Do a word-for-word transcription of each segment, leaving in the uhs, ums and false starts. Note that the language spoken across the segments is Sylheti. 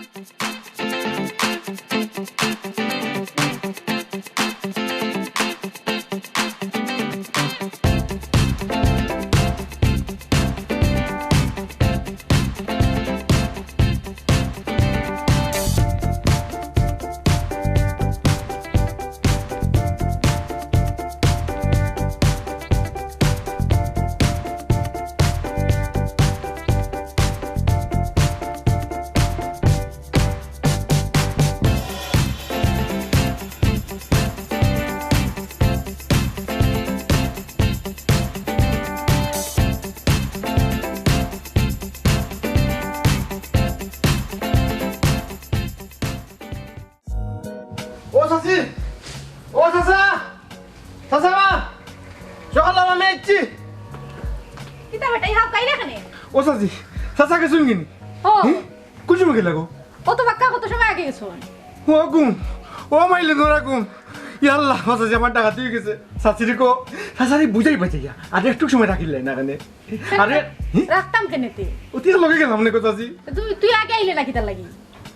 ও চাচি, ও চাচা, চাচা মা, সকাল আমি আইছি। কিতা বেটা, এই হাফ গাইলে কেনে? ও চাচি, চাচা গেছইন কিনি? ও। হি? কোন সময় গেলা গো? ও তো বাক্কা কত সময় আগে গেছইন। ও গুম, ও মাইলে ধরা গুম। ইয়া আল্লাহ, ও চাচি আমার ডাকাতি অই গেছে। চাচিরে কো, চাচারে বুঝাই বাজাইয়া, আর একটু সময় রাখিলাই না কেনে। আরে, হি? রাখতাম কেনে তে? ও তুই লগে গেলাম নে গো চাচি। তুই, তুই আগে আইলে না কিতার লাগি?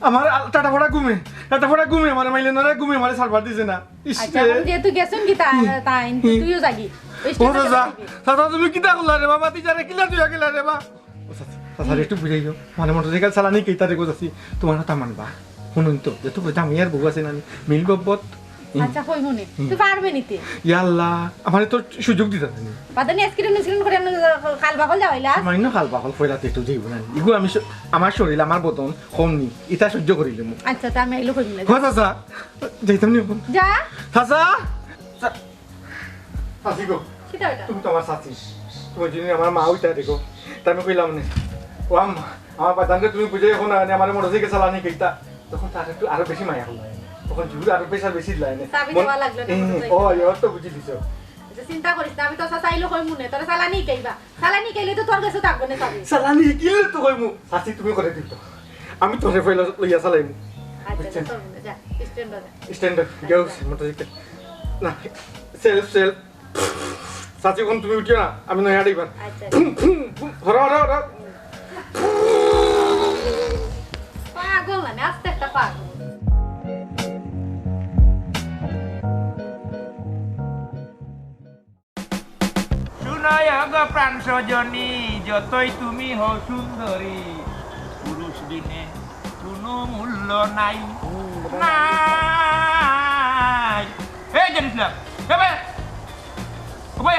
আমার আল-, টাটা ফড়া ঘুমে, টাটা ফড়া ঘুমে, আমার মাইলে নরে ঘুমে, আমারে সারবার দিছে না। ইস আচ্ছা, রে। এখন যেহেতু গেছইন কি তা, হুম। তা ইন-, হুম। তুইও যাগি। ওই ও স্টেশনে চাচা, যাবি। চাচা তুমি কিতা করলা রে বাবা? তুই যারে কিলা তুই গেলা রে বা? ও চাচা, চাচা, একটু বুঝাইও। মানে মোটরসাইকেল চালানি কিতা রে গো চাচি? তোমার কথা মানবা। শুনুন তো, যেহেতু জামাই আর বউ আছে না, মিল গব্বত। হুম। আচ্ছা, কই মনে? হুম। তুই পারবে নিতে? ইয়া আল্লাহ, আমারে তো সুযোগ দিতা না। বাদানি আইসক্রিম নিসক্রিম করে আমি খাল বাকল যাওয়াইলা। সামান্য খাল বাকল ফয়লাতে একটু যাইব না। ইগু আমি স-, আমার শরীর, আমার বদন, কম নি, ইতা সহ্য করিলিমু। আচ্ছা, তা আমি আইলে কইমু না। ও চাচা, যাইতাম নি এখন? যা। চাচা, চা-, চাচি গো, কিতা ওটা? তুমি তো আমার চাচি, তুমি যদি আমার মা অইতা দেখো, তা আমি কইলাম নে, "ও আম্মা, আমার বাদানরে তুমি বুঝাই এখন না, আমার মোটরসাইকেল চালানি কইতা।" তখন তার একটু আরো বেশি মায়া করলো, তখন জোর আরো প্রেশার বেশি দিলাই নে। চাবি মন-, দেওয়া লাগলো না এ, মোটরসাইকেল। ও, এ, অত বুঝি দিছো। আচ্ছা, চিন্তা করিস না, আমি তো চাচা আইলে কইমু নে, তোরা চালানি কইবা। চালানি কইলে তো তোর কাছে থাকবো না চাবি। চালানি কিনলে তো কইমু। চাচি তুমি করে দিত। আমি তোরে পয়লা লইয়া চালাইমু। আচ্ছা, বুঝছেন? চল না, যা, স্ট্যান্ড যা। স্ট্যান্ড, আচ্ছা। গেও, মোটরসাইকেল। না, সেলফ, সেলফ। চাচি, কোন তুমি উঠিও না, আমি নয়া ড্রাইভার। আচ্ছা। ফুম, ফুম, ফুম, হরা, হরা, হরা। পাগল মানে, আস্তে একটা পাগল। শুনো গো প্রাণ সজনী, যতই তুমি হও সুন্দরী, পুরুষ বিনে কোনো মূল্য নাই, নাই। এই জানিস না, এ ভাই, ও ভাই,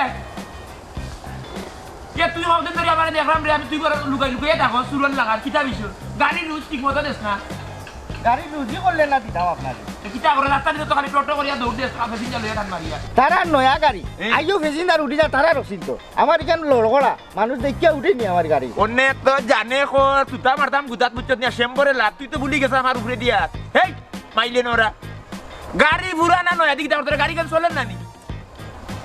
এ তুই কতদিন ধরে আমারে দেখলাম রে, আমি তুই করে লুকাই লুকাই থাকো, চুরন লাগার, কিতা বিষয়? গাড়ির রুজ ঠিক মতো দেস না। গাড়ি রুজি করলে না দিতাম আপনারে। এ কিতা করে রাস্তা দিয়ে তো খালি টোটো করিয়া দৌড় দেস, প্যাসেঞ্জার লইয়া টান মারিয়া। তারা নয়া গাড়ি, এই। আইও প্যাসেঞ্জার উঠি যা, তারা রসিন তো। আমার এখান লড়গড়া, মানুষ দেখিয়া উঠেনি আমার গাড়ি। অনে তো জানে কো, তুতা মারতাম গুদাত বুঝছত নিয়া, শ্যাম করে লাভ, তুই তো ভুলি গেছ আমার উপরে দিয়া। হেই, মাইলে নরা। গাড়ি পুরানা নয়া, দেখি তার গাড়ি কেন চলের না নি?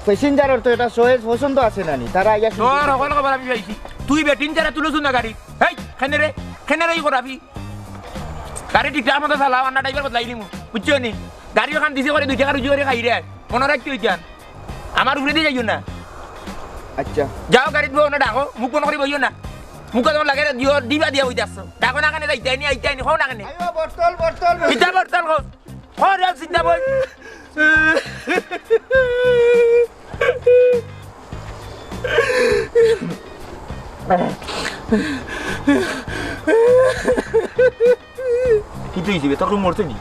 প্যাসেঞ্জারর তো এটা চয়েস পছন্দ আছে না নি? তারা আইয়া শুনতে তোর হকল খবর আমি পাইছি। তুই বেটিন ছাড়া তুলছু না গাড়ি। হেই, কেনে রে? কেনে রে ই করাবি? গাড়ি ঠিকঠাক মতো চালাও, আর না ড্রাইভার বদলাই দিমু। বুঝছো নি? গাড়ি ওখান দিছে করে দুই টাকা রুজি করে খাই রে। মনে রাখতে হইতান। আমার উপরে দিয়ে যাইও না। আচ্ছা। যাও গাড়িত বও না ডাকো, মুখ বন্ধ করে বইও না। মুখে যখন লাগে দিও, দিবা দিয়া বই যাচ্ছ। ডাকো না কেনে যাইতে আইনি, আইতে আইনি, হও না কেনে? আইও, বটতল, বটতল, বটতল। ইটা বটতল হও। হও রে, চিন্তা বই। কিতা অইছে বে? তখন মরছে নি?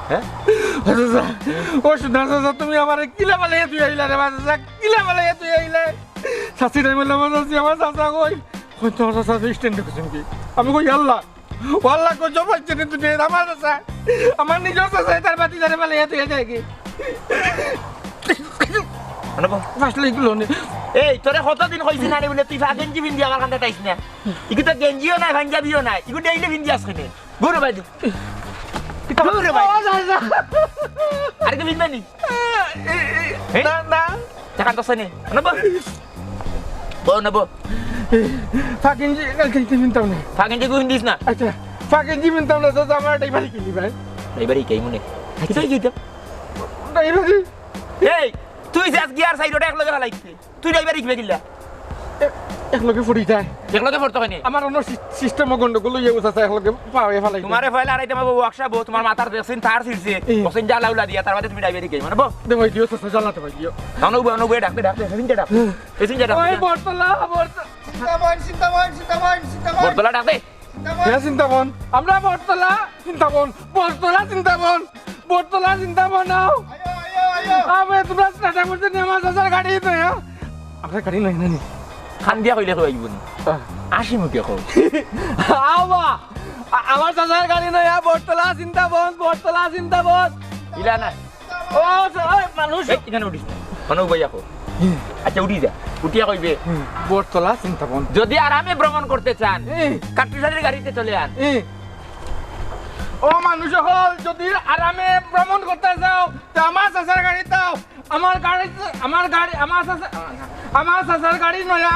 হ্যাঁ? ও চাচা, ও সুধা চাচা, তুমি আমারে কিলা ফালাইয়া তুই আইলা রে বা চাচা? কিলা ফালাইয়া তুই আইলা? চাচি তাই বললাম, "ও চাচি, আমার চাচা কই?" কই, "তোর চাচা তো স্ট্যান্ডে গেছেন কি?" আমি কই, "আল্লাহ, ও আল্লাহ, গজব হচ্ছে রে তুই, আমার চাচা, আমার নিজের চাচা, তার বাতি ধরে ফালাইয়া তুই আইলা কি?" মানে বল। আসলে এগুলো নেই। এই, তোরে কতদিন কইছি না রে বলে তুই ফা গেঞ্জি পিন্দি আমার কান্দে তাইস না? ইগু তো গেঞ্জিও নাই, পাঞ্জাবিও নাই, ইগু ডেইলি পিন্দি আস কেনে? বউ রে ভাই দি। বউ রে ভাই। ও, যা, যা। আরে কি পিনবে নি? এই, এই, এই, এই, হ্যাঁ? না, না। টাকা দশ নেই। নেবো? বউ নেবো? ফাকিং জি, কালকে কি পিনতাম না। ফাকিং জি গুণ দিস না। আচ্ছা, ফাকিং জি পিনতাম না, তো আমার ড্রাইভারি কিনি ভাই। ড্রাইভারি কে মনে? আচ্ছা। কিতাই কিতাম? ড্রাইভারি। এই, তুই যাস গিয়ার সাইড ওটা এক লগে ফালাইছে। তুই ড্রাইভার হিকবে কিলা? এ, একলগে পড়ি যায়। একলগে পড়তো কেনে? আমার অন্য সি-, সিস্টেমও গন্ডগোল অইয়া গেছে, একলগে পাওয়ে ফালাই। তোমারে ফালাই আর আইতে আমার বউ আকশা বউ, তোমার মাথার দেখছিন তার ছিঁড়ছে। ই। বসেন জ্বালা উলা দিয়া, তার বাদে তুমি ড্রাইভারি কই, মানে বউ। দে ভাই দিও, চাচা, জ্বালাতে ভাই দিও। না, না, উবা, না, উবা, ডাক দে, ডাক দে, প্যাসেঞ্জার ডাক দে। হুম। প্যাসেঞ্জার ডাক দে। ওই বটতলা, বটতলা। চিন্তাবন, চিন্তাবন, চিন্তাবন, চিন্তাবন। বটতলা ডাক দে। হ্যাঁ, চিন্তাবন। আমরা বটতলা, চিন্তাবন। বটতলা, চিন্তাবন। বটতলা, চিন্তাবন, আও। আইও, আইও, আইও। আবে, তোমরা টাটা করতে নিয়ে আমার চাচার গাড়ি তো, হ্যাঁ? আপনার গাড়ি নাই, নাই, নাই। খান দিয়া কইলে কই আইবো নি? আহ। আসি মুখে কও। আও বা। আ-, আমার চাচার গাড়ি নাই, হ্যাঁ? বটতলা, চিন্তাবন। বটতলা, চিন্তাবন। ইলা না। ও, স-, ওই মানুষ। এই, এখানে উঠিস না। মানে উবাইয়া কও। হুম। আচ্ছা, উঠি যা। উঠিয়া কইবে। হুম। বটতলা চিন্তাবন। যদি আরামে ভ্রমণ করতে চান, হুম। কাট্টুশালীর গাড়িতে চলে আন। হুম। ও মানুষ হল, যদি আরামে ভ্রমণ করতে চাও, তো আমার চাচার গাড়ি দাও। আমার গাড়ি, আমার গাড়ি, আমার চাচা, আমার চাচার গাড়ি নয়া।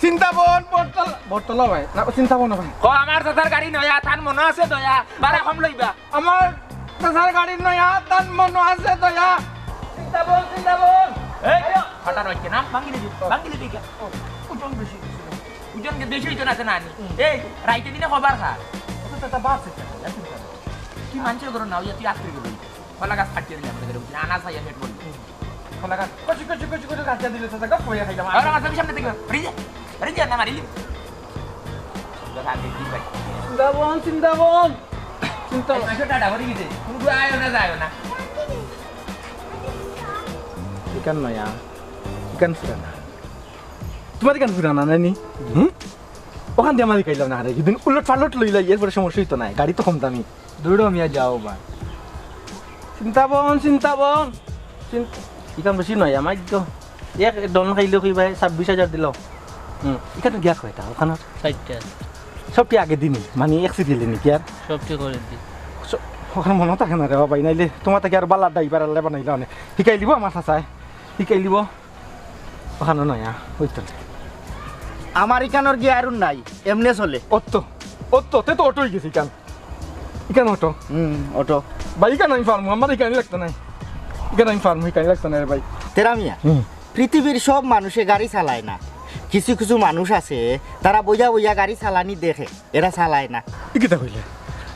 চিন্তাবন, বটতলা, বটতলা ভাই। না, চিন্তাবন ভাই। ও, আমার চাচার গাড়ি নয়া, তার মনে আছে দয়া। ভাড়া কম লইবা। আমার চাচার গাড়ি নয়া, তার মনো আছে দয়া। চিন্তাবন, চিন্তাবন। এই, ফাটা রয়েছে না, ভাঙি দিবি, ভাঙি দিবি কে? ও, ওজন বেশি হইছে। ওজন বেশি হইতো না, না নি। হুম। এই, রাইতে দিনে কবার খা? ও তো চাচা বাস একটা, চিন্তা। তুই মানুষের ঘরে না হইয়া তুই আত্মীয় ঘরে। কলা গাছ কাটিয়ে দিলে আমাদের ঘরে, আনা চাইয়া পেট ভরবে। হুম। কলা গাছ, কচি, কচি, কচি, কচি গাছ দিয়া দিলে চাচা, গপ করে খাইলাম। আর আমার সামনে থেকে, রিজে, রিজে না মারিলি। চিন্তাবন, চিন্তাবন। চিন্তাবন। এই মাসে টাটা করে গেছে। কোনো দূর আয়ও না, যায়ও না। ইখান নয়া, ইখান পুরানা। তোমার ইখান পুরানা নানি? হুম? ওখান দিয়া মারি খাইলাম না, আরে, ইদিন উলট পালট লইলাই, এরপরে সমস্যা হইতো না, গাড়ি তো কম দামি। দৌড়ো মিয়া যাও বা। চিন্তাবন, চিন্তাবন। চিন্তা, ইখান বেশি নয়, আমার তো এক ডন খাইলে কই ভাই ছাব্বিশ হাজার দিল। হুম, ইখান গিয়া কয়টা, ওখানে? চারটা। সবটি আগে দিনি, মানে এক সিরিয়ালে নি কি আর? সবটি করে দি। স-, ওখানে মনে থাকে না রে বাবা, নাইলে তোমার তাকে আর বালা ড্রাইভার আল্লাহ বানাইলা অনেক। হিকাই দিব আমার চাচায়, হিকাই দিব। ওখানে নয়া, ওই তো। আমার ইখানোর গিয়ারও নাই, এমনে চলে। অত, অত, তে তো অটো হয়ে গেছে ইখান। ইখান অটো। হুম, অটো। ভাই, ইখান আমি পারমু, আমার ইখান লাগতো নাই। ইখান আমি পারমু, ইখান লাগতো না রে ভাই। তেরা মিয়া, হুম। পৃথিবীর সব মানুষে গাড়ি চালায় না, কিছু কিছু মানুষ আছে, তারা বইয়া বইয়া গাড়ি চালানি দেখে, এরা চালায় না। ই কিতা কইলে?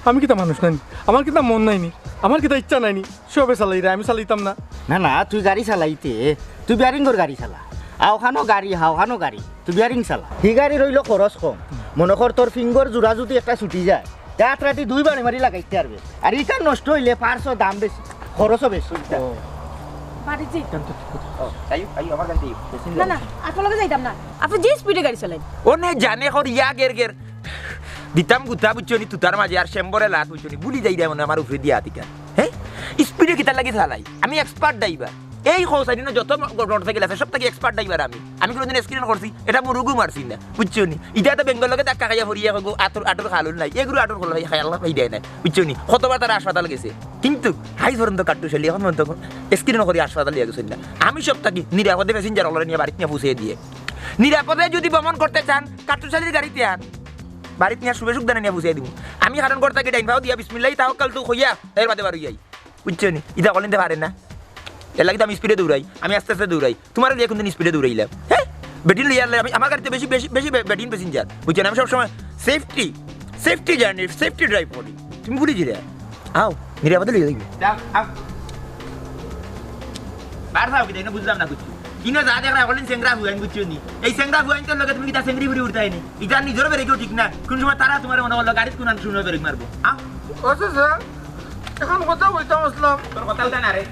আমি কিতা মানুষ নাইনি? আমার কিতা মন নাইনি? আমার কিতা ইচ্ছা নাইনি? সবে চালাইরা, আমি চালাইতাম না। না, না, তুই গাড়ি চালাইতে, তুই বিয়ারিংগর গাড়ি চালা। আওখানো গাড়ি, হাওখানো গাড়ি, তুই বিয়ারিং চালা। হি গাড়ি রইল খরচ কম। মনে কর তোর ফিঙ্গর জোড়া যদি একটা ছুটি যায়, রাত রাতি দুই বাড়ি মারি লাগাইতে পারবে। আর ইটা নষ্ট হইলে পার্টসও দাম বেশি, খরচও বেশি। ও। বাড়ি যাই। ও, তাই, তাই আমার গাড়ি। না, না, আপনার লগে যাইতাম না। আপনি যে স্পিডে গাড়ি চালাইন। ও নে জানে কর ইয়া গের গের। দিতাম গুতা বুঝছো নি, তুতার মাঝে আর চেম্বরে লাত বুঝছো নি, বুলি যাই রে মনে আমার উপরে দিয়া আতিকা। হ্যাঁ? স্পিডে কিতার লাগি চালাই? আমি এক্সপার্ট ড্রাইভার। এই খোসাইডিনো যত ম-, মোটরসাইকেল আছে, সব থাকি এক্সপার্ট ড্রাইভার আমি। আমি কোনোদিন অ্যাক্সিডেন্ট করছি, এটা মুরুগু মারছি না, বুঝছো নি? এটা তো বেঙ্গল লগে ধাক্কা খাইয়া পড়িয়া কইবো, আটর, আটর খালুন নাই, এগুলো আটর খোলা খাইয়া খাইয়া খাই দেয় না, বুঝছো নি? কতবার তারা হাসপাতাল গেছে, কিন্তু হাই পর্যন্ত কাট্টু শালি এখন পর্যন্ত অ্যাক্সিডেন্ট করে হাসপাতাল নিয়ে গেছেন না। আমি সব থাকি নিরাপদে প্যাসেঞ্জার অকলরে নিয়ে বাড়িত নিয়ে পৌঁছে দিয়ে, নিরাপদে যদি ভ্রমণ করতে চান, কাট্টু শালির গাড়িতে আন, বাড়িত নিয়ে শুভে সুখ দানে নিয়ে পৌঁছে দিব। আমি কারণ করতে গিয়ে ডাইন পাও দিয়া বিসমিল্লাহি তাওয়াক্কালতু কইয়া এর বাদে বার হইয়াই। বুঝছো নি? ইটা কলিনতে পারে না। এর লাগি তো আমি স্পিডে দৌড়াই, আমি আস্তে আস্তে দৌড়াই। তোমার লিয়ে কোনদিন স্পিডে দৌড়াইলাম? হ্যাঁ? বেটিন লইয়া আনলে আমি, আমার গাড়িতে বেশি, বেশি, বেশি বে-, বেটিন প্যাসেঞ্জার। বুঝছো না? আমি সবসময় safety, safety journey, safety drive করি। তুমি ভুলি গেলে? আও, নিরাপদে লইয়া যাইবে। যাও, আও। বার যাও কিতা, ইনো বুঝলাম না কিচ্ছু। ইনো যা দেখরা, এখন চেংরা হুয়াইন, বুঝছো নি? এই চেংরা হুয়াইন তোর লগে তুমি কিতা চেংরি বুড়ি উঠতাই নি? ইটা নিজের ব্রেকও ঠিক না। কোন সময় তারা তোমার মনে করলো গাড়িত কোন সময় ব্রেক মারবো? আও। ও চাচা, এখন কথা কইতাম আসলাম। তোর কথা উঠা না রে।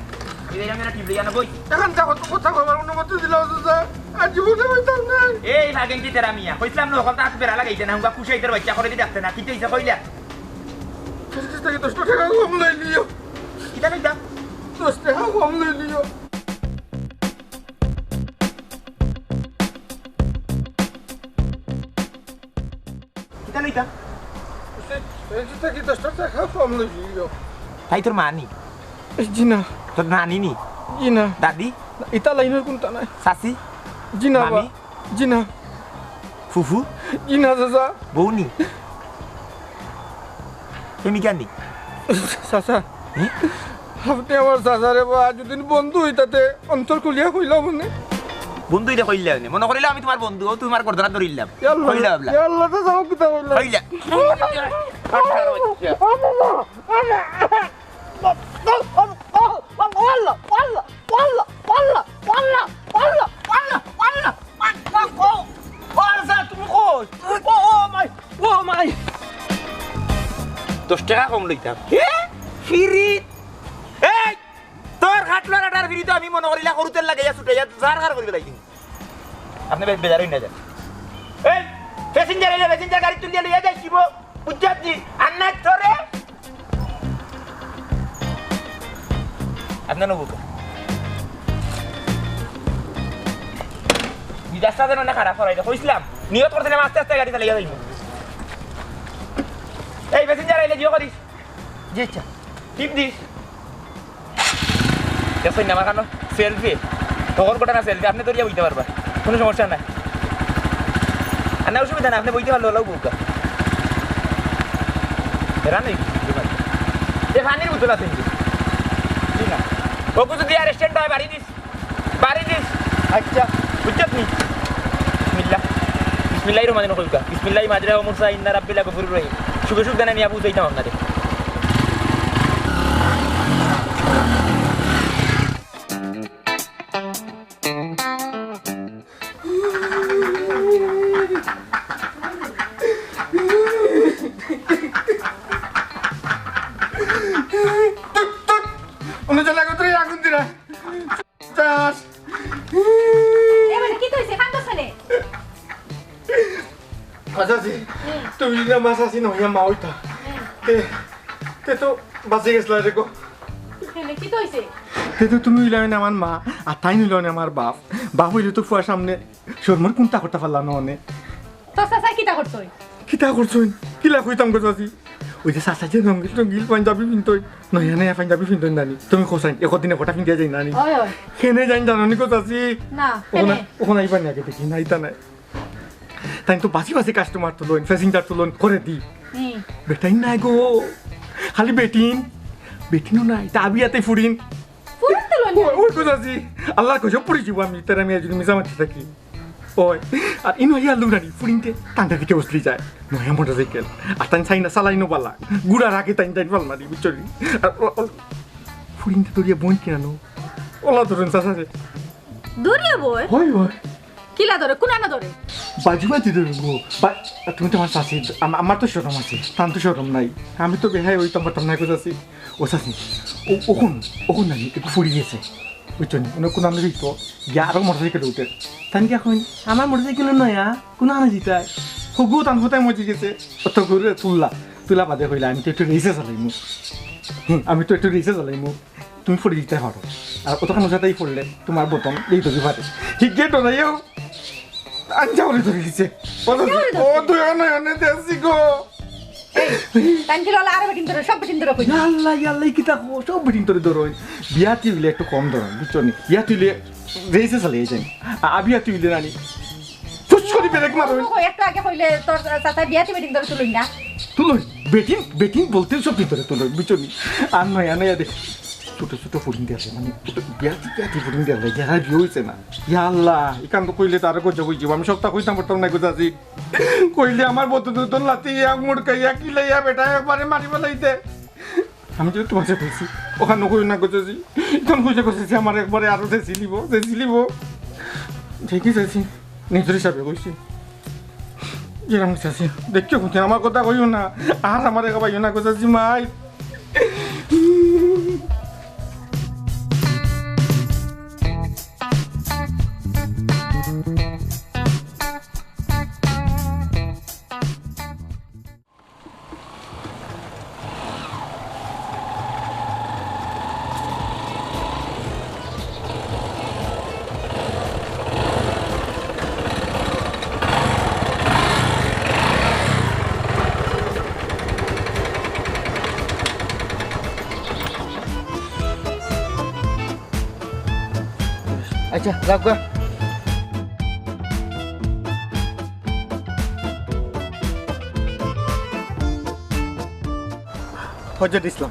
আমি যাইলাম না টিপ লইয়া না বই। এখন যা কত কথা কইবার অনুমতি দিলাম চাচা। আর জীবনে কইতাম না। এই ভাগেন কি তেরা মিয়া? কইছিলাম না, ওখানটা হাত বেড়া লাগাইছে না, হুঙ্গা কুশাইতের বাচ্চা করে দি ডাকতে না। কিতা হইছে কইলা? ফেসিস থাকি দশটা টাকা কম লই লিও। কিতা কইতা? দশ টাকা কম লই লিও। কিতা লইতা? ফেসিস থাকি দশটা টাকা কম লই লিও। তাই তোর মা নি? জি না। তোর নানি নি? জি না। দাদি? ইতা লাইনের কোনটা নাই? চাচি? জি না, মামি? বা। জি না। ফুফু? জি না, চাচা। বউ নি? প্রেমিকা নি? চাচা, হুম? আপনি আমার চাচারে বা যুদি বন্ধু হইতাতে অন্তর খুলিয়া কইলাম মনে। বন্ধু ইটা কইলা নে। মনো করিলা আমি তুমার বন্ধু, অউ তুমার গর্দনাত ধরিলাম। ইয়াল্লা, কইলা আবলা। ইয়াল্লা, তো যাও কিতা কইলা? কইলা। আঠারো বাচ্চা। আল্লাহ, আল্লাহ, আল্লাহ, আল্লাহ, আল্লাহ, আল্লাহ, আল্লাহ, আল্লাহ, আল্লাহ, আল্লাহ, আল্লাহ, আল্লাহ, ও, ও, আচ্ছা, তুমি কই? ও, ও, মাই, ও, মাই। দশ টেকা কম লইতাম। এ? ফিরি? এই, তোর খাটলার আটার ফিরি তো আমি মনো করিলা করুতের লাগাইয়া ছুটাইয়া জার খার করি ফেলাইছি। আপনে বে-, বেজার অইন না যান। এই, passenger আইলে passenger গাড়ি তুলিয়া লইয়া যাইছি বো। বুঝছত নি? আর না তোরে। আপনে নবু। মিজাজটা যেন না খারাপ করাইলে। কইছিলাম, নিয়ত করছিলাম আস্তে আস্তে গাড়ি চালাইয়া যাইমু। এই, passenger আইলে জিও করিস। জি, আচ্ছা। টিপ দিস। দেখছইন না, আমার কানো selfie। তখন ঘটনা selfie, আপনে ধরিয়া বইতা পারবা। কুনু সমস্যা নাই। আর না, অসুবিধা নাই, আপনে বইতা পারলে অলাউ বউক্কা। এরা নেই, এ পানির বোতল আছে নি? জি না। অগু যদি আর stand অয়, বাড়ি দিস। বাড়ি দিস। আচ্ছা। বুঝছত নি? বিসমিল্লাহ। বিসমিল্লাহির রহমানির রহিম কইবা। বিসমিল্লাহি মাজরাহা ওয়া মুরসাহা ইন্না রাব্বি লাগাফুরুর রহিম। সুখে সুখ জানে নিয়া বুঝাইতাম আপনারে। অন্য জেলা কত আগুন দিরা? চাষ। এ মানে কিতা অইছে? কান্দছ কেনে? আচ্ছা, জি। হুম। তুমি যদি আমার চাচি নইয়া মা অইতা, হুম। তে, তে তো বাঁচি গেছলা রে গো। কেনে, কিতা অইছে? তে তো তুমি অইলায় না আমার মা, আর তাইন অইলা না আমার বাপ। বাপ অইলে তো ফুয়ার সামনে শরমর কুন্তা করতা পারলা না অনে। তো চাচায় কিতা করছইন? কিতা করছইন? কিলা কইতাম গো চাচি? অউ যে চাচায় যে রঙ্গিল রঙ্গিল পাঞ্জাবি পিনতইন, নয়া নয়া পাঞ্জাবি পিনতইন নানি। তুমি কছাইন, একদিনে কটা পিন্দিয়া যাইন নানি? অয়, অয়। কেনে যাইন জানো নি গো চাচি? না, অখন, কেনে? অখন আইবা নি আগে দেখি, না আইতা নায়। তাইন তো বাছি বাছি customer তুলইন, passenger তুলইন, করে দি। হুম। বেটাইন নাই গো, খালি বেটিন, বেটিনও নাই, তা আবিয়াতে ফুরিন। ফুরিন তুলইন? অয়, অয় গো চাচি, আল্লার গজব পড়ি যিবো আমি, তারা আমি যদি মিছা মাতি থাকি। অয়, আর ইনো ইয়া লুরানি, ফুরিনতে টান্ডা দিকে বসলি যায়। নয়া motorcycle, আর তাইন চাইনা চালাইনো বালা, গুড়া রাখে তাইন তাইন পাল মারি, বুঝছো নি? আর ও, ও, ফুরিনতে ধরিয়া বইন কিনানো, অলা ধরইন চাচা রে। ধরিয়া বইন? অয়, অয়। কিলা ধরে, কুনানো ধরে? বাজু বাজু ধরে গো। বা-, তুমি তো আমার চাচি, আম-, আমার তো শরম আছে, তান তো শরম নাই। আমি তো বেহায়া অইতাম পারতাম নায় গো চাচি। ও চাচি, ও, অখন, অখন নানি, একটু ফুরি গেছে। বুঝছো নি? অনো কুনানো দিত, গিয়া আরো motorcycle উঠে। তাইন গিয়া কইন, আমার motorcycle নয়া, কুনানো দিতায়? হগু তান ফুতায় মজি গেছে। অত করে তুললা, তুলা বাদে কইলা, আমি তো একটু race এ চালাইমু। হুম, আমি তো একটু race এ চালাইমু। তুমি ফুরি দিতায় পারো। আর অতখান উচাতেই ফুরলে তুমার বদন এই ধরি পারে। হিগে ডরাইয়াও আঞ্জা করে ধরি দিছে। ও, আঞ্জা করে ধরছে। ও, দুই আনো এনে দেছি গো। এই, তাইন কিলা অলা আরো বেটিন ধরে, সব বেটিন ধরে কই? ইয়াল্লা, ইয়াল্লা, কিতা কও, সব বেটিন ধরে ধরইন। বিয়াতি অইলে একটু কম ধরইন, বুঝছো নি? বিয়াতি অইলে race এ চালাইয়া যাইন। আ-, আবিয়াতি অইলে নানি ফুস করি brake মারইন। ও, একটু আগে কইলে তোর চাচা বিয়াতি বেটিন ধরে তুলইন না। তুলইন, বেটিন, বেটিন বলতে সব ভিতরে তুলইন, বুঝছো নি? আর নয়া নয়া দেখ, ছোট ছোট ফুরিন দিয়া আছে, মানে, ছোট বিয়াতি, বিয়াতি ফুরিন দিয়া আছে, যারা বিয়া অইছে না। ইয়াল্লা, ইখান তো কইলে তো আরো গজব অইযিবো। আমি সবটা কইতাম পারতাম নায় গো চাচি। কইলে আমার বদন টদন লাতি ইয়া মুড়কাইয়া কিলাইয়া বেটায় একবারে মারি ফালাইতে। আমি তো তুমারে কইছি, অখান কইও না গো চাচি। ইখান কইলে গো চাচি আমার একবারে আরো ছেছিলিবো, ছেছিলিবো। ঠিকই চাচি, নিজর হিসাবে কইছি। যেরাম চাচি, দেখিও কইছি, আমার কথা কইও না। আর আমারে খাবাইও না গো চাচি, মাই। আচ্ছা, রাখবা। হজরত ইসলাম,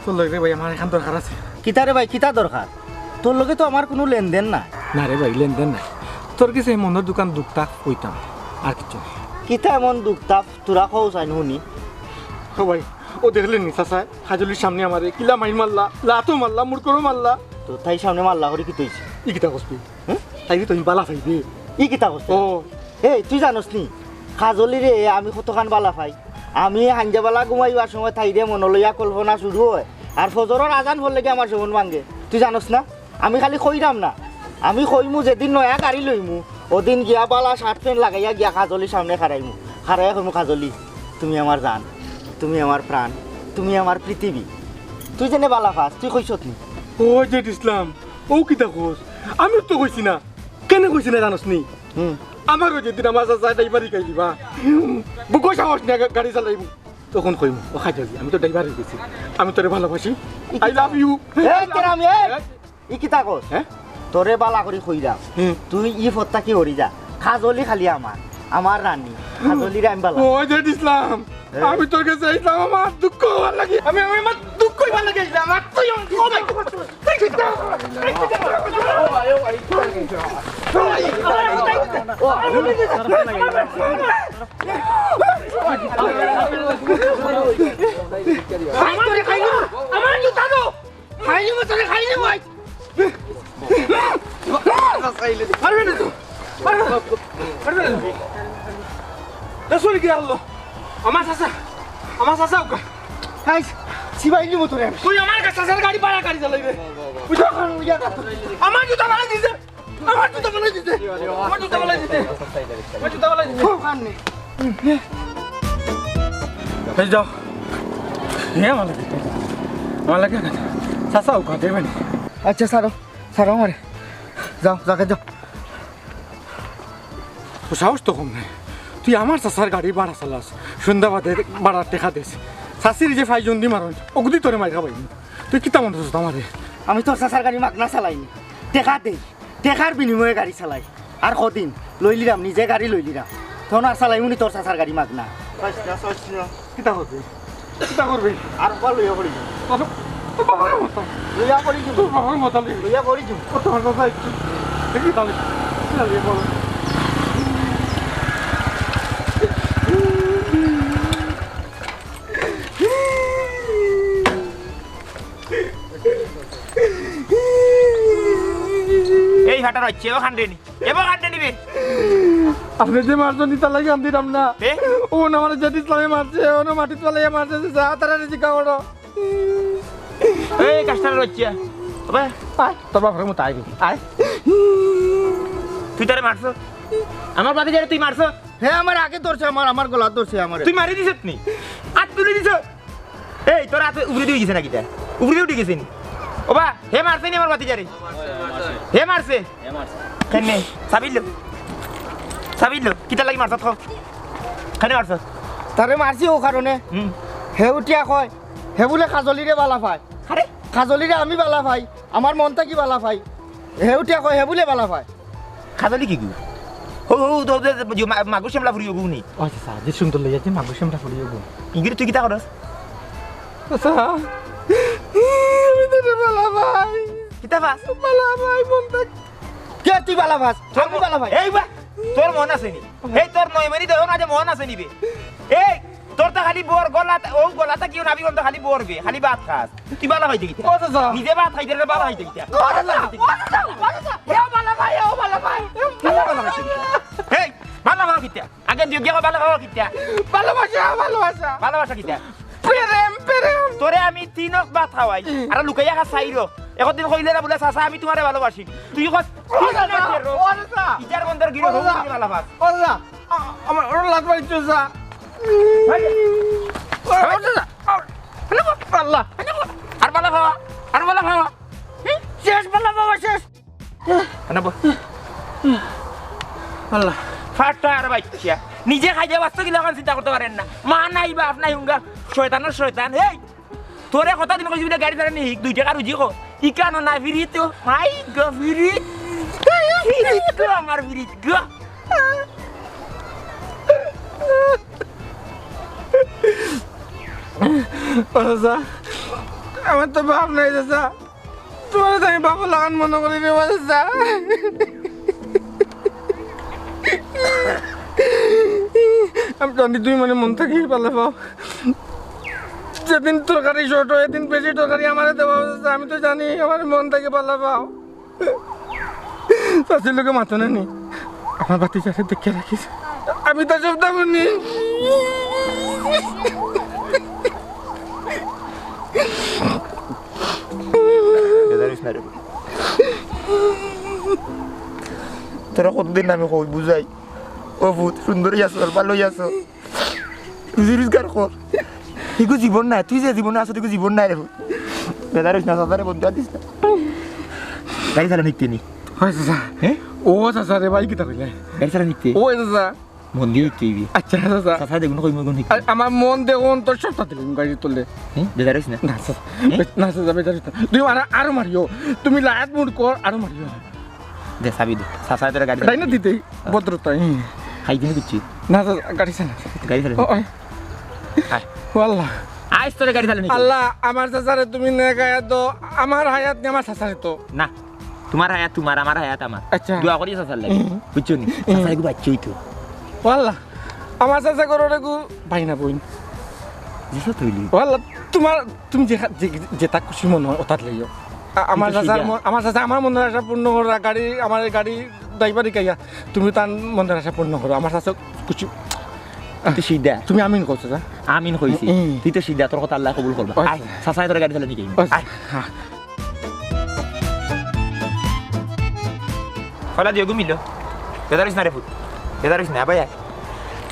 তোর লগে রে ভাই আমার একখান দরকার আছে। কিতা রে ভাই, কিতা দরকার? তোর লগে তো আমার কুনু লেনদেন নাই। না রে ভাই, লেনদেন নাই। তোর গেছে মনর দুখান দুখ তাপ কইতাম, আর কিচ্ছু না। কিতা এমন দুখ তাপ তোরা কও চাইন হুনি? ও ভাই, ও দেখলে নি চাচায় কাজলির সামনে আমারে কিলা মাইর মারলা, লাতও মারলা, মুড়করও মারলা। তো তাইর সামনে মারলা করি কিতা অইছে? ই কিতা কস তুই? হ্যাঁ? তাইরে তো আমি বালা পাই বে। ই কিতা কস? ও। এই, তুই জানোস নি? কাজলিরে আমি কতখান বালা পাই। আমি হাইঞ্জাবালা ঘুমাইবার সময় তাইরে মনো লইয়া কল্পনা শুরু অয়। আর ফজরর আজান পড়লে গি আমার সবন ভাঙ্গে। তুই জানোস না? আমি খালি কইরাম না, আমি কইমু যেদিন নয়া গাড়ি লইমু, ওদিন গিয়া বালা শার্ট প্যান্ট লাগাইয়া গিয়া কাজলির সামনে খাড়াইমু। খাড়াইয়া কইমু, "কাজলি, তুমি আমার জান, তুমি আমার প্রাণ, তুমি আমার পৃথিবী।" তুই যেনে বালা পাস, তুই কইছত নি? ও জেড ইসলাম, ও কিতা কস? আমি তো কইছি না। কেনে কইছি না জানোস নি? হুম। আমারও যেদিন আমার চাচায় ড্রাইভারি শিখাইলিবা, বুকো সাহস নিয়া গা-, গাড়ি চালাইমু। তখন কইমু, "ও কাজলি, আমি তো ড্রাইভার অই গেছি, আমি তোরে ভালোবাসি, I love you।" এই কেরাম, এই! হ্যাঁ? ই কিতা কস? হ্যাঁ? তোরে বালা করি কইরাম, হুম। তুই ই পথ থাকি হরি যা। কাজলি খালি আমার, আমার রানী। কাজলিরে আমি বালা। ও জেড ইসলাম, হ্যাঁ? আমি তোর গেছে আইলাম আমার দুঃখ অইবার লাগি। আমি, আমি আমার দুঃখ অইবার লাগি আইলাম। আর তুই আমার, ও ভাই, ও ভাই, ও ভাই। আমার জুতা দে, আমার জুতা দে। খাইনি মতো রে, খাইনি ভাই। পারবে না তো, পারবে না, পারবে না। তা চলে গিয়া হলো। আমার চাচা, আমার চাচা ওকা। খাইস, সিবাইলি মতো রে। তুই আমার কাছে চাচার গাড়ি ভাড়া গাড়ি চালাইবে। বুঝছো? আমার জুতা ভাড়া দিছে। আমার জুতা ফালাই দিছে। আমার জুতা ফালাই দিছে। আমার জুতা ফালাই দিছে। ও, কান নেই। এই যাও। এ, আমার লাগে। আমার লাগে। চাচা, ও কাঁদে মানে। আচ্ছা, ছাড়ো। ছাড়ো আমারে। যাও, যাকে যাও। তো সাহস তো কম নায়। তুই আমার চাচার গাড়ি ভাড়া চালাস। সন্ধ্যা বাদে ভাড়ার টেকা দেস। চাচির যে ফাইজন্দি মারন, ওগুদি তোরে মাইর খাবাই। তুই কিতা মনে করছস আমারে? আমি তোর চাচার গাড়ি মাগনা চালাইনি। টেকা দেই। টেকার বিনিময়ে গাড়ি চালাই। আর কদিন লইলিরাম, নিজে গাড়ি লইলিরাম। তখন আর চালাইমুনি তোর চাচার গাড়ি মাগনা। চাইস না, চাইস না। কিতা করবি? কিতা করবি? আর একবার লইয়া পড়ি যাবো। তোর, তোর বাবার মতো। লইয়া পড়ি যাবো। তোর বাবার মতো লইয়া। লইয়া পড়ি যাবো। কত ভালো চাই। দেখি তাহলে। কিতা লইয়া পড়ো? এই হাঁটা রচ্ছে, ও কান্দে নি। এবার কান্দে নিবে। আপনি যে মারছেন, ইতা লাগি কান্দিরাম না। এ? ও না, আমার জেড ইসলামে মারছে, ও না মাটিত ফালাইয়া মারছে, যা তারা রেজি খাওয়ানো। এই কাস্টার রচ্ছে। আবে, আয়, তোর বাপের মতো আয়, আয়। তুই তারে মারছ? আমার বাদে যারে তুই মারছ? হে আমার আগে ধরছে, আমার, আমার গলা ধরছে আমার। তুই মারি দিছত নি? আত তুলি দিছত? এই, তোর আত উপরে দিয়ে গেছে নাকি তা? উপরে দিয়ে উঠে গেছে নি? ওবা, হে মারছে নি আমার বাতি যারে? হে মারছে? কেনে? সাবিল লো। সাবিল লো। কিতা লাগি মারছত ক? কেনে মারছত? তারে মারছি ও কারণে। হুম। হে উঠিয়া কয়, হে বুলে কাজলিরে বালা পায়। আরে? কাজলিরে আমি বালা পাই, আমার মন থাকি বালা পাই। হে উঠিয়া কয়, হে বুলে বালা পায়। কাজলি কি গু? হো, হো, তো, তো, তো, মা-, মাগুর শ্যামলা ফুরি গু নি। ও আচ্ছা, স্যার, যে সুন্দর লইয়া যে মাগুর শ্যামলা ফুরি গু। ইগুরে তুই কিতা করস? আচ্ছা, আমি তো বালা পাই। কিতা পাস? বালা পাই, মন থাকি। কে তুই বালা পাস? আমি বালা পাই। এই বা, তোর মন আছে নি? এই তোর নয় মিনিট এখন আজ মন আছে নি বে? এই, তোর তো খালি বর গলা, ও গলা থাকি ও নাভি গন্ধ খালি বর বে, খালি ভাত খাস। তুই বালা পাইতে কিতা? ও চাচা। নিজে ভাত খাইতে রে, বালা পাইতে কিতা? ও চাচা, ও চাচা, ও চাচা, এ বালা পাই, ও বালা পাই, এ বালা পাই। এই, বালা পাই কিতা? আগে দিও গিয়া বালা পাই কিতা? ভালোবাসা, ভালোবাসা। ভালোবাসা কিতা? প্রেম, প্রেম। তোরে আমি তিন অক ভাত খাওয়াই, আর লুকাইয়া খা চাইরো। একদিন কইলে না বুলে, "চাচা, আমি তোমারে ভালোবাসি।" তুই কস, ও চাচা, ও চাচা। ইটার বন্দর গিরো ও চাচা। বালা পাস। ও চাচা, আ-, আমার ওর লাত মারিছ, চাচা। ভাই। ও চাচা, আ-, আল্লাহ। আর বালা খাওয়া, আর বালা খাওয়া। হুম? শেষ বালা বাবা, শেষ। না, ব-, আল্লাহ। ফাটটা আর বাইচ্চা। নিজে খাইতে পারতো কিলা, অখন চিন্তা করতে পারেন না। মা নাই, বাপ নাই, হুঙ্গা শয়তানের শয়তান। এই, তোরে কথা দিন কইছি বুলে গাড়ি চালানি হিক, দুই টেকা রুজি কর। ইকানো না ফিরি তো, মাই গো ফিরি। ফিরি গো, আমার ফিরি গো। ও চাচা, আমার তো বাপ নাই চাচা। তোমারে তো আমি বাপর লাখান মনো করি রে, ও চাচা। আমি জানি তুমি মানে মন থাকি ভালা পাও। যেদিন তরকারি শর্ট হয়, এদিন বেশি তরকারি আমারে দেওয়া অয়, আমি তো জানি আমার মন থাকি ভালা পাও। চাচির লগে মাতো না নি, আমার ভাতিজারে দেখিয়া রাখিস। আমি তো সব দাম নি। বেজার অইস না রে। তোরে কতদিন আমি কই বুঝাই, ও পুত, সুন্দরী আছো, ভালোই আছো, রুজি রোজগার কর। ইগু জীবন নায়, তুই যে জীবনো আছো, ইগু জীবন নায় রে পুত। বেজার অইস না, চাচারে বদদোয়া দিস না। গাড়ি চালানি শিখতে নি? অয় চাচা। হ্যাঁ? ও চাচা রে ভাই, কিতা কইলে? গাড়ি চালানি শিখতে? ও চাচা। মন দি শিখতে অইবি। আচ্ছা চাচা। চাচা দেখুন, কই মন শিখতে? আ-, আমার মন দেখুন, তোর সবটা দিলাম গাড়ি তোলে। হ্যাঁ? বেজার অইস না। না চাচা। হ্যাঁ? না চাচা, বেজার অইস না। তুমি আরো, আরো মারিও। তুমি লায়াত মুড কর, আরো মারিও। দে, চাবি দে। চাচায় তোরে গাড়ি চালানি দিতেই, হ্যাঁ। ভদ্রতা, হুম। খাইতে নি কিচ্ছু? না, না, গাড়ি চালা। গাড়ি চালা। ও, ওই। আয়। ও আল্লাহ। আইস তোরে গাড়ি চালানি। আল্লাহ, আমার চাচারে তুমি নেক হায়াত দাও, আমার হায়াত নি আমার চাচারে তো। না, তোমার হায়াত তোমার, আমার হায়াত আমার। আচ্ছা। দোয়া করি চাচার লাগি। হুম। বুঝছো নি? হুম। চাচার এগু বাচ্চা অইতো। ও আল্লাহ, আমার চাচা করো রে গু, ভাই না বইন। জি, সব তৈরি। ও আল্লাহ, তোমার তুমি যে, যে, যেটা খুশি মনে হয়, ওটা লইও। আ-, আমার চাচা, সিধা। ম-, আমার চাচা আমার মনের আশা পূর্ণ করা, গাড়ি, আমার এই গাড়ি ড্রাইভার হিকাইয়া, তুমি তার মনের আশা পূর্ণ করো। আমার চাচা খুশি। তুই সিধা। তুমি আমিন কও, চাচা। আমিন কইছি। হুম। তুই তো সিধা, তোর কথা আল্লাহ কবুল করবা। আচ্ছা। আয়, চাচায় তোরে গাড়ি চালানি শিখাইবো। আচ্ছা। আয়। হ্যাঁ। কলা দিও ঘুমিল। বেজার অইস না রে পুত। বেজার অইস না, ভাই।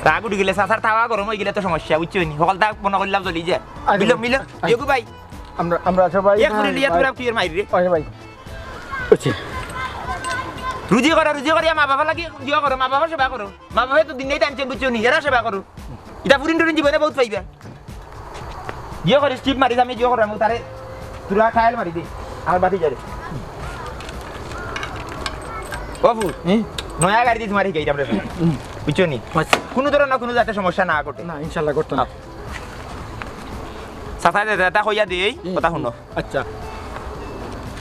রাগ উঠি গেলে, চাচার তাওয়া গরম অই গেলে তো সমস্যা, বুঝছো নি? হকলতা মনো করলাম জ্বলি যায়। আরে মিলো, ভাই। মিলো, আরে। ইয়গু ভাই। আমরা, আমরা সবাই এক ফুরি লিয়া ভাই। তোরা কি এর মাইর রে? আরে ভাই। বুঝছি। রুজি করো, রুজি করিয়া মা বাবার লাগি দোয়া করো, মা বাবার সেবা করো। মা বাবায় তো দিন নাই টানছেন, বুঝছো নি? এরা সেবা করো। ইটা ফুরিন টুরিন জীবনে বহুত পাইবা। জিও করিস, টিপ মারিস, আমি জিও করাম, তারে তোরা ট্রায়াল মারি দে। আমার বাতি যারে। ও ফুত, হুম? নয়া গাড়ি দি তোমার হিকাইতাম রে। হুম। বুঝছো নি? আচ্ছা। কোনো ধরনের কোনো যাতে সমস্যা না ঘটে। না, ইনশাল্লাহ ঘটতো না। চাচা দে, দে, তা কইয়া দে, এই হুম। কথা শুনো। আচ্ছা।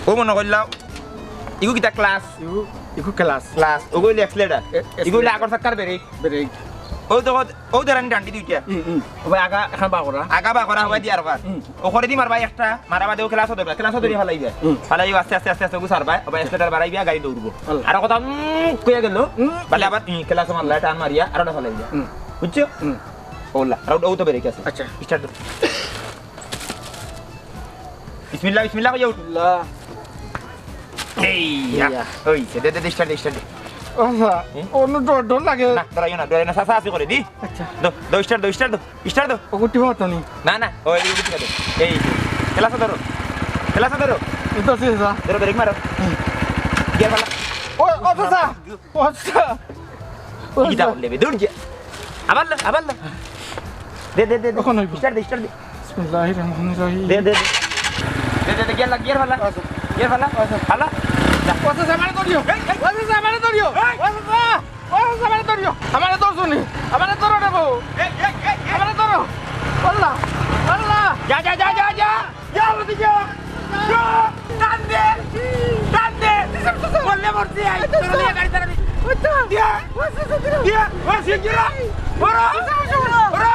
ও মনো করলাম, ইগু কিতা ক্লাস? ইগু, ইগু ক্লাস। ক্লাস, ওগু অইলে accelerator। এ, accelerator। ইগু অইলে আগর চাক্কার ব্রেক। ব্রেক। ও তো, ও ধরানি ডান্ডি দুইটা। হুম, হুম। ও ভাই, আগা এখন বার করা। আগা বার করা, ও ভাই, দিয়ার বার। হুম। ও করে দি মারবা একটা, মারা বাদে ও ক্লাসও ধরবা, ক্লাসও ধরি ফালাইবা। হুম। ফালাইও আস্তে আস্তে আস্তে আস্তে ওগু ছাড়বা, ও ভাই, accelerator বাড়াইবা, গাড়ি দৌড়বো। আল্লাহ। আর কথা, উম, কইয়া গেল, হুম। বালে আবার, উম, ক্লাসও মারলা, টান মারিয়া, আর ওটা ফালাইবা। হুম। বুঝছো? হুম। ওলা, আর ওটা, ও তো ব্রেক আছে। আচ্ছা। Start দাও। বিসমিল্লাহ, বিসমিল্লাহ কইয়া উঠ। বিসমিল্লাহ। এই, ইয়া। ইয়া। ওই, দে, দে, দে, start দে, start দে। আচ্ছা, হুম? অন্য ডর, ডর লাগে। না, ডরাইও না, ডরাইও না, চাচা আছি করে দি। আচ্ছা। দো, দো, start দো, start দো, start দো। ও গুটি মারতো নি? না, না, ও এই গুটি দে। এই, ক্লাসে ধরো। ক্লাসে ধরো। এই তো আছে, স্যার। ধরো, ব্রেক মারো। হুম। গিয়ার ফালা। ও, ও, চাচা। ও, চাচা। ও, কিতা চাচা। করলে বে? দৌড় যা। আবার লো, আবার লো। দে, দে, দে, দে। কখন হইব? Start দে, start দে। বিসমিল্লাহির রহমানির রহিম। দে, দে, দে। দে, দে, দে, গিয়ার লাগ, গিয়ার ফালা। আচ্ছা। গিয়ার ফালা। আচ্ছা। ফালা। যা। ও চাচা, আমারে ধরিও। এই, এই। ও চাচা, আমারে ধরিও। এই। ও চাচা, ও চাচা, আমারে ধরিও। আমারে ধরছো নি? আমারে ধরো রে বউ। এই, এই, এই, এই। আমারে ধরো। আল্লাহ, আল্লাহ। যা, যা, যা, যা, যা। যা, ওদিকে। যা। টান দে। টান দে। বললে মরছি, আই। আচ্ছা। চলে গাড়ি চালাবি। আচ্ছা। দিয়া। আচ্ছা, আচ্ছা, আচ্ছা। দিয়া। ও, সিঙ্গিরা। ওরা। আচ্ছা, আচ্ছা, আচ্ছা। ওরা।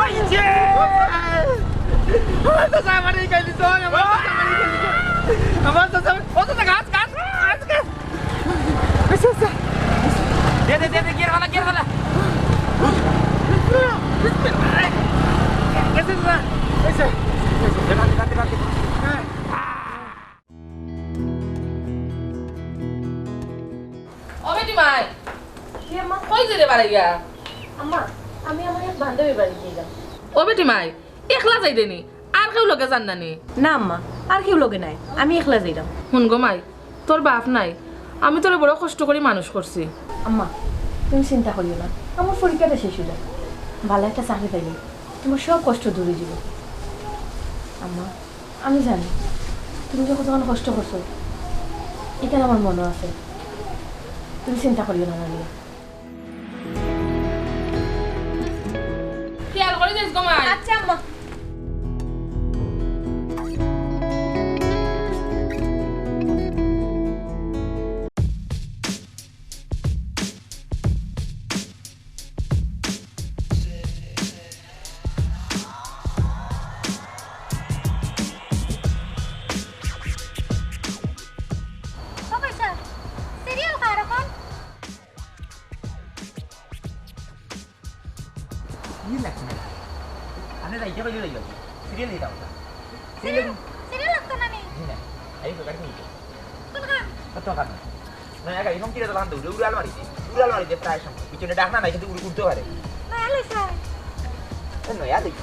ওই যে। আমার তো সামারি গেলি তো, আমার তো সামারি গেলি তো। আমার তো সামারি, ও তো গাছ, গাছ, গাছ, গাছ। আচ্ছা, আচ্ছা। দে, দে, দে, দে, গিয়ার ফালা, গিয়ার ফালা। আচ্ছা, আচ্ছা। আচ্ছা। দে, বাদ দে, বাদ দে, বাদ দে। ও বেটি মাই, কি আম্মা? কই গেলে বাড়াইয়া? আম্মা, আমি আমার এক বান্ধবীর বাড়ি গেলাম। ও বেটি মাই, একলা যাইরে নি? আর কেউ লগে যার না নি? না আম্মা, আর কেউ লগে নাই, আমি একলা যাইরাম। হুন গো মাই, তোর বাপ নাই, আমি তোরে বড় কষ্ট করি মানুষ করছি। আম্মা, তুমি চিন্তা করিও না, আমার পরীক্ষাটা শেষ অইলে ভালা একটা চাকরি পাইলে তোমার সব কষ্ট দূর অই যাইব। আম্মা, আমি জানি তুমি যে কতখান কষ্ট করছো, ইখান আমার মনো আছে, তুমি চিন্তা করিও না আমার নিয়া। খেয়াল করি যাইস গো মাই। আচ্ছা আম্মা। সিরিয়াল, সিরিয়াল লাগতো না নি? জি না। এই তো গাড়ি নিতে। কোন কাম? কত কাম? না, একা এরকম কিরা দোকান দৌড়ে উড়াল মারি দে। উড়াল মারি দে প্রায় সময়। পিছনে ডাক না নাই কিন্তু উড়-, উড়তে পারে। না, এলো স্যার। এ নয়া দেখি।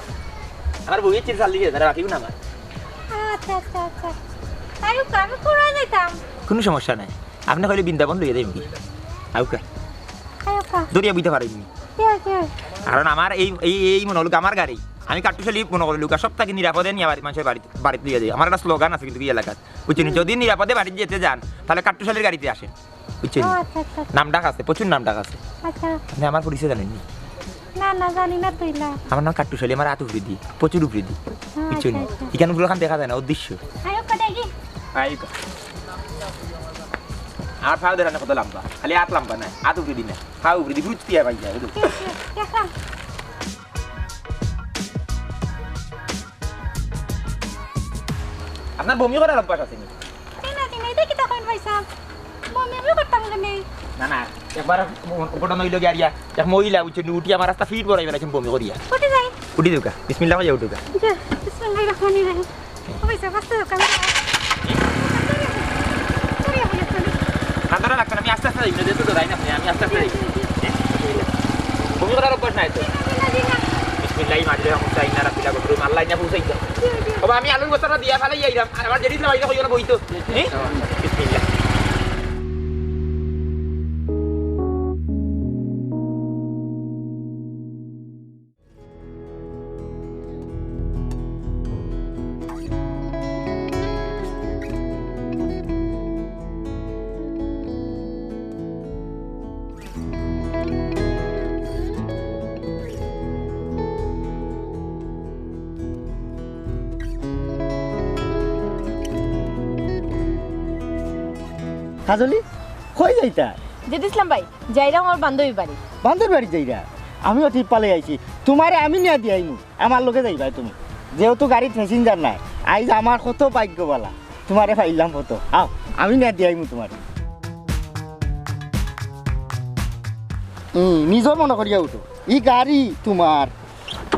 আমার বউয়ের চিল চাল দিয়ে তারা বাকি না আমার। আচ্ছা, আচ্ছা, আচ্ছা। তাই হোক, আমি কোথায় যাইতাম? কোনো সমস্যা নাই। আপনি কইলে বৃন্দাবন লইয়া দেবেন কি? আউকা। আউকা। দরিয়া বুঝতে পারেননি। কি হয়, কি হয়? কারণ আমার এই, এই, এই মনে হলো আমার গাড়ি। আমি কাট্টুশালী মনে করি লোক সব থাকি নিরাপদে নিয়ে বাড়ি, মানুষের বাড়িতে, বাড়িতে দিয়ে দেয়। আমার একটা স্লোগান আছে কিন্তু এই এলাকার। বুঝছেন? হুম। যদি নিরাপদে বাড়িতে যেতে চান, তাহলে কাট্টুশালীর গাড়িতে আসেন। বুঝছেন? ও, আচ্ছা, আচ্ছা, আচ্ছা। নাম ডাক আছে, প্রচুর নাম ডাক আছে। আচ্ছা। আপনি আমার পরিচয় জানেননি? না, না, জানি না তো ইলা। আমার নাম কাট্টুশালী, আমার আত উপরে দি, প্রচুর উপরে দি। ও, বুঝছেন? আচ্ছা, আচ্ছা। এখানে পুরো খান দেখা যায় না, অদৃশ্য। আয়ো, কোথায় কি? আয়ো। আমার ফাও ধরে না কত লম্বা, খালি আত লম্বা না, আত উপরে দি না, ফাও উপরে দি, বুঝতে হয় ভাই, বুঝো? দেখা। আপনার বমি করার অভ্যাস আছে নি? এই না, জি না, এটা কি তখন পয়সা? বমি আমি করতাম কেনে? না, না, একবার ঘটনা হইল গিয়া, এক মহিলা উঠে, উঠি আমার রাস্তা ফিট বড়াই বেলাইছেন বমি করিয়া। উঠে যাই। উঠি দেউকা, বিসমিল্লাহ কইয়া উঠুকা। যা, বিসমিল্লাহর রহমানির রহিম। ও ভাই সাহেব, আস্তে হোক, আমি সরি, আমি একটু। না, ধরা রাখবেন, আমি আস্তে আস্তে যাই, যেহেতু ডরাই না আপনি, আমি আস্তে আস্তে যাই। জি, জি, জি। বমি করার অভ্যাস নাই তো? জি না, জি না, জি না। বিসমিল্লাহি মাজরিহা ওয়া মুরসাহা, ইন্না রাব্বি লাগাফুরুন, আল্লাহ ইন্না পৌঁছাই তো। জি, জি। বাবা, আমি আলুর বস্তাটা দিয়া ফালাই আইলাম, আর আমার জেডিস না বাইরে কইও না বই তো। হ্যাঁ? বিসমিল্লাহ। কাজলি, কই যাইতা? জেড ইসলাম ভাই, যাইরাম আমার বান্ধবী বাড়ি। বান্ধবী বাড়ি যাইরা? আমিও ঠিক পালে আইছি, তোমারে আমি নিয়া দিয়াইমু, আমার লগে যাইবায় তুমি। যেহেতু গাড়িত প্যাসেঞ্জার নাই, আইজ আমার কত ভাগ্য বালা, তোমারে পাইলাম কত। আও, আমি নিয়া দিয়াইমু তোমারে। হুম, নিজর মনো করিয়া উঠো, ই গাড়ি তোমার।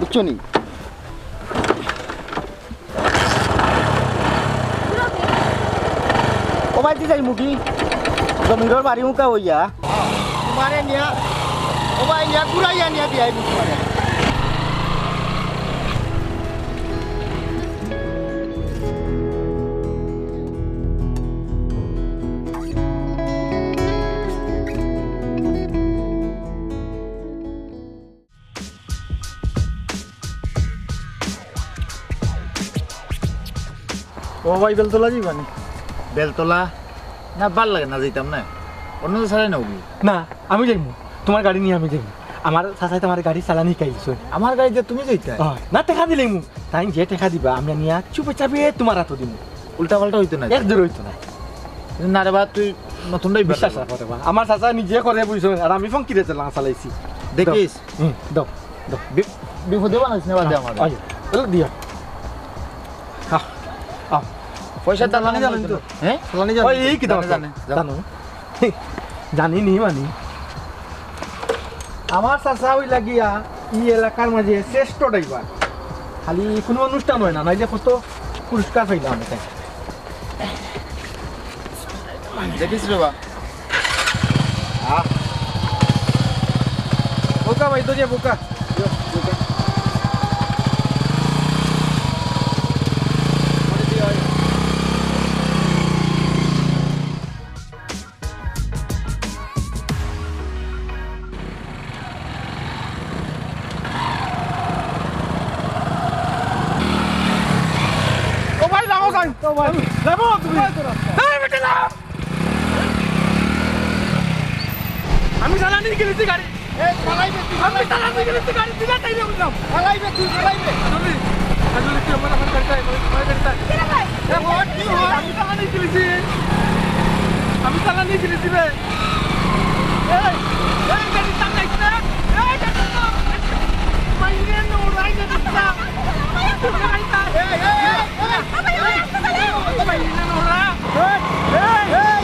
বুঝছো নি? ও ভাই, তুই যাই মুখি জমিরর বাড়ি মুখা হইয়া। তোমারে নিয়া, ও ভাই, নিয়া ঘুরাইয়া নিয়া দিয়াই তোমারে। ও ভাই, বেলতলা যাইবা নি? বেলতলা? না, ভালা লাগে না, যাইতাম না। অন্য ছাড়াই না উঠি। না, আমি যাইমু। তোমার গাড়ি নিয়া আমি যাইমু। আমার চাচায় তো আমার গাড়ি চালানি শিখাইছে। আমার গাড়ি দিয়া তুমি যাইতায়? অয়, না, টেকা দিলাইমু। তাইন যে টেকা দিবা, আমি নিয়া চুপে চাপে তোমার আতো দিমু। উল্টা পাল্টা হইতো না? এক জোর হইতো না। না রে বা, তুই নতুন ড্রাইভার। বিশ্বাস রাখো রে বা। আমার চাচা নিজে করে বুঝছো, আর আমি ফোন কিরে চালান চালাইছি। দেখিস। হুম, দাও, দাও। বি-, বিপদে বানাইস না বাদে আমার। আয়, তাহলে দিয়া। হ্যাঁ, আহ। পয়সা চালানি জানেন তো? হ্যাঁ? চালানি জানেন ওই, তো? এই কি জানে, দাও, জানে, জানে। জানো? জানি নি মানি। আমার চাচা অইলা গিয়া ই এলাকার মাঝে শ্রেষ্ঠ ড্রাইভার। খালি কোনো অনুষ্ঠান হয় না, নাইলে কত পুরস্কার পাইলাম আমি তাই। দেখিস রে বা। আহ। বোকা ভাই, তো যে বোকা। ও ভাই, লামো ভাই। ও ভাই। লামো তুমি। এই বেটা, লাম। আমি চালানি গেলেছি গাড়ি। এই, চালাইবে তুই, আমি চালানি গেলেছি গাড়ি, তুই না চাইলে উঠলাম। চালাইবে তুই, চালাইবে। আসলে, আসলে তুই আমার, আমার গাড়িটা, আমার, আমার গাড়িটা। কিরে ভাই? এ, হট, কি হট? আমি চালানি গেলেছি। আমি চালানি গেলেছি রে। এই, এই, গাড়ি চালাইস না। এই, গাড়ি চালা। মাইরে নো, রাই গাড়ি চালা। এই, এই, এই, এই।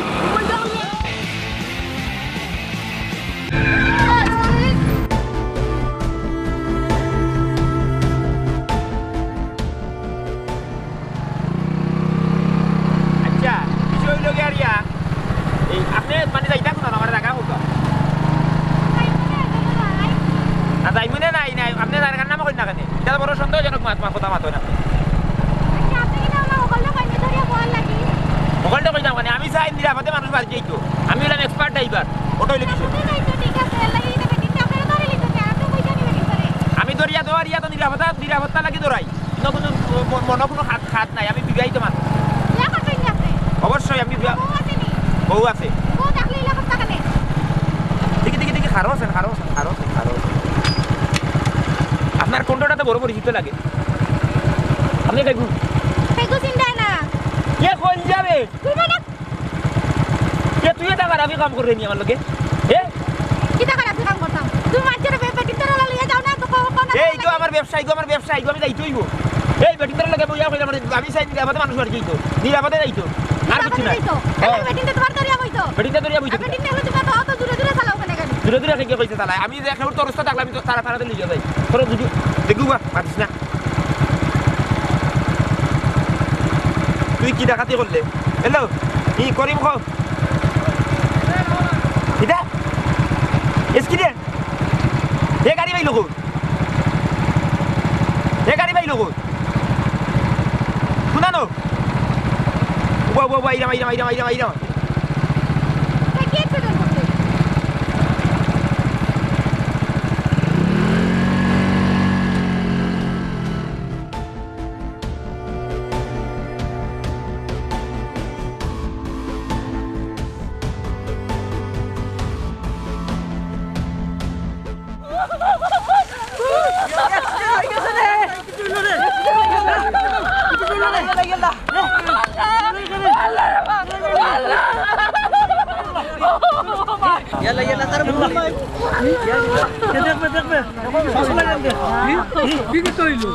নিরাপদে মানুষ বাড়ি যাইতো। আমি অইলাম expert driver। ওটা অইলো কিসের? ঠিক আছে, এর লাগি এটা বেটিনটা আপনারা ধরে নিতে চান, আপনি পয়সা নিবেন কিসের? আমি ধরিয়া দেওয়ার ইয়া তো নিরাপত্তা, নিরাপত্তা লাগি ধরাই। অন্য কোনো ম-, মনে কোনো খাত, খাত নাই, আমি বিবাহিত মানুষ। বিয়া করবেন নি আপনি? অবশ্যই আমি বিয়া-, বউ আছে নি? বউ আছে। বউ থাকলে এলা করতা কেনে? দেখি, দেখি, দেখি, খারো আছেন, খারো আছেন, খারো আছেন, খারো আছেন। আপনার কণ্ঠটা তো বড় পরিচিত লাগে। আপনি কাকু? কাকু চিন্তায় না। এ কই যাবে? তুলবে না। এ, তুই এটা খারাপি কাম কররে নি আমার লগে? এ? কিতা খারাপি কাম করতাম? তুমি মানষরে বে-, বেটিন্তরে লইয়া যাও না, তো কও, কও না, এই তো আমার ব্যবসা, এই তো আমার ব্যবসা, এই তো আমি যাইতে অইবো। এই বেটিন্তর লগে বইয়া কইলাম, আমি চাই নিরাপদে মানুষ আর যাইতো। নিরাপদে যাইতো। আর কিচ্ছু না। যাইতো। হ্যাঁ। এখন বেটিন্তে তোমার দরিয়া বইতো। বেটিন্তে দরিয়া বইতো। আর বেটিন্তে হলে তুমি অত, অত দূরে দূরে চালাও কেনে গাড়ি? দূরে দূরে থেকে কইতে চালায়। আমি যে এখন তোর উস্তাদ থাকলে আমি তো তারা তাড়াতাড়ি লইয়া যাই। তোর যদি দেখু বা, মাতিস না। তুই কি ডাকাতি করলে? হ্যালো, ই করিম খ। কিতা? এসকিডেন্ট? এ গাড়ি পাইলো কই? এ গাড়ি পাইলো কই? শুনা নো? উবা, উবা, উবা, আইরাম, আইরাম, আইরাম, আইরাম, আইরাম। ইয়াল্লা, ইয়াল্লা, তার মুখ নাই। দেখবে, দেখবে। কি, কি, কি হইলো?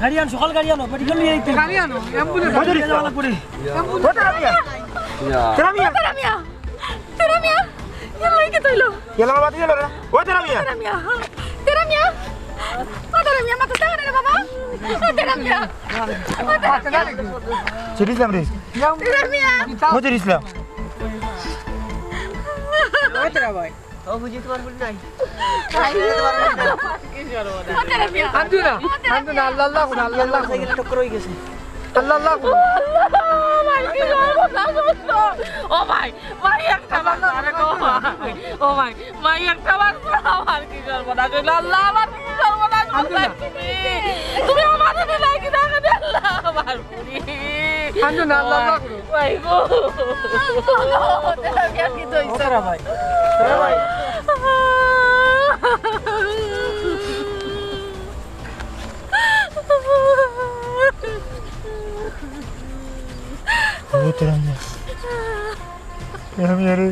গাড়ি আন, সকাল গাড়ি আনো, মেডিকেল নিয়ে আইতে। গাড়ি আনো, অ্যাম্বুলেন্স। ওই তো রে, যাওয়া লাগবে রে। ওই তো রে, মিয়া। তেরা মিয়া। তেরা মিয়া। তেরা মিয়া। ইয়াল্লা, কি হইলো? ইয়াল্লা, বাবা, তুই গেল রে। ওই তেরা মিয়া। তেরা মিয়া। তেরা মিয়া। ও তেরা মিয়া, মাথা চাওয়া রে বাবা। ও তেরা মিয়া। ও তেরা মিয়া। চিনিস না রে? তেরা মিয়া। ও চিনিস না? ও তেরা ভাই। ও বুঝি তোমার ভুল নাই। আন্দু না, আন্দু না, আল্লাহ, আল্লাহ, আল্লাহ, আল্লাহ। আল্লাহ, আল্লাহ। ও আল্লাহ, ভাই, কি সর্বনাশ হইলো। ও ভাই, ভাই, একটা বার আরে গো, ভাই। ও ভাই, ভাই, একটা বার আমার কি সর্বনাশ হইলো। আল্লাহ, আমার কি সর্বনাশ হইলো। তুমি আমার সাথে লাগি রাখো, আল্লাহ, আমার কান্দো না, আল্লাহ, আল্লাহ করো। ওই গো। ওরা ভাই। ওরা ভাই। ও তেরা মিয়া। তেরা মিয়া রে।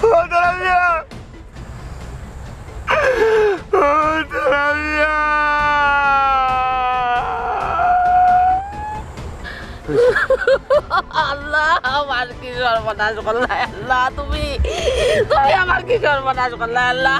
ও তেরা মিয়া। ও তেরা মিয়া। আল্লাহ, আমার কি সর্বনাশ করলা, আল্লাহ, তুমি, তুমি আমার কি সর্বনাশ করলা, আল্লাহ।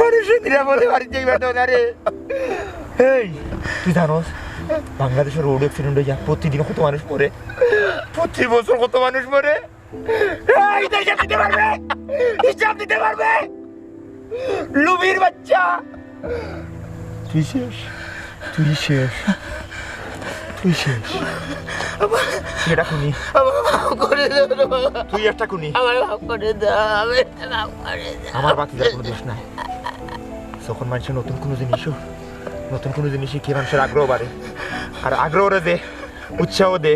মানুষের নিরাপদে বাড়িত যাইবার দেও না রে। এই, তুই জানোস, বাংলাদেশর রোড অ্যাক্সিডেন্ট অইয়া প্রতিদিন কত মানুষ মরে, প্রতি বছর কত মানুষ মরে। এই, তুই হিসাব দিতে পারবে? হিসাব দিতে পারবে? লুবির বাচ্চা। তুই শেষ, তুই শেষ, তুই শেষ। তুই একটা খুনি। আমার মাফ করে দাও রে বাবা। তুই একটা খুনি। আমার মাফ করে দাও, আমি মাফ করে দাও। আমার বাতিজার কোনো দোষ নাই। যখন মানুষের নতুন কোনো জিনিসও, নতুন কোনো জিনিস শিখে মানুষের আগ্রহ বাড়ে, আর আগ্রহরে দে, উৎসাহ দে,